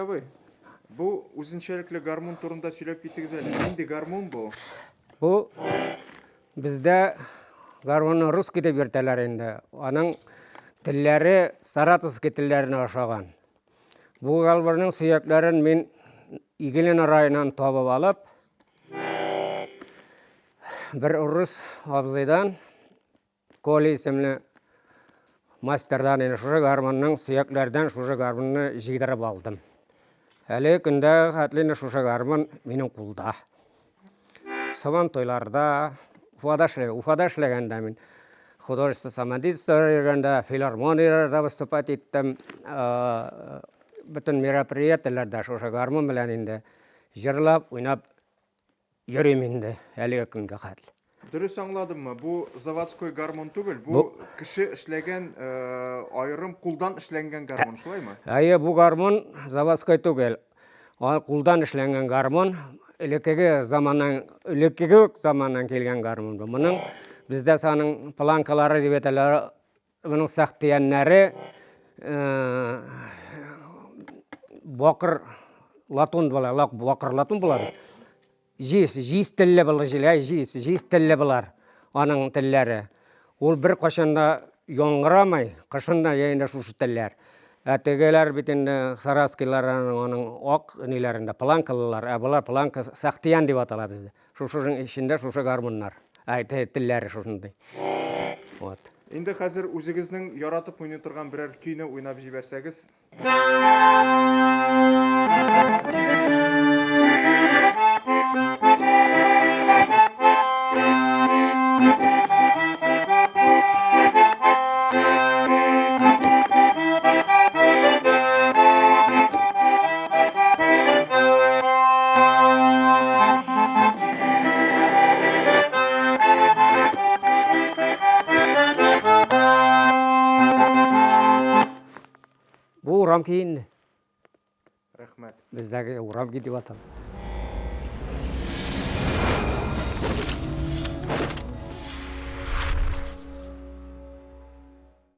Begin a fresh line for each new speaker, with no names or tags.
абый, бу үзенчәлекле гармун турында сөйләп китегез әле. Нинди гармун бу?
Бу бездә гармунны русский дип йөртәләр инде. Аның телләре саратовский телләренә ошаган. Бу гармунның сөякләрен мин Иглин районыннан табып алып, бер урыс абзыйдан Коля исемле мастердан инде шушы гармунның сөякләрдән шушы гармунны җыйдырып алдым. Әле көндә хәтле инде шушы гармун минем кулда. Сабан туйларда, Уфада эшләгән, Уфада эшләгәндә мин художество самодеятельствода йөргәндә, филармонияләрдә выступать иттем. Бөтен мероприятиеләрдә шушы гармун белән инде җырлап, уйнап Йөрим инде әлеге көнгә хәтле.
Дөрес аңладыммы, бу заводской гармун түгел, бу кеше эшләгән, аерым кулдан эшләнгән гармун, шулаймы?
Әйе, бу гармун заводской түгел. Кулдан эшләнгән гармун, элеккеге заманнан, элеккеге үк заманнан килгән гармун бу. Моның бездә аның планкалары дип әйтәләр, моның сәхтияннәре бакыр латун була, бакыр латун була бит. Җиз, җиз телле булыр, җиләй җиз, җиз телле булар аның телләре. Ул бер кашан да яңгырамый, кышын да, җәен дә шушы телләр. Ә тегеләр бит инде саратскийлар аның ак ниләрендә, планкалылар, ә болар планка сәхтиян дип атала бездә. Шушының эчендә шушы гармуннар. Әй, телләре шушындый.
Вот. Инде хәзер үзегезнең яратып уйный торган берәр көйне уйнап җибәрсәгез.
Бу урам көе инде.
Рәхмәт.
Бездәге урам көе дип атала.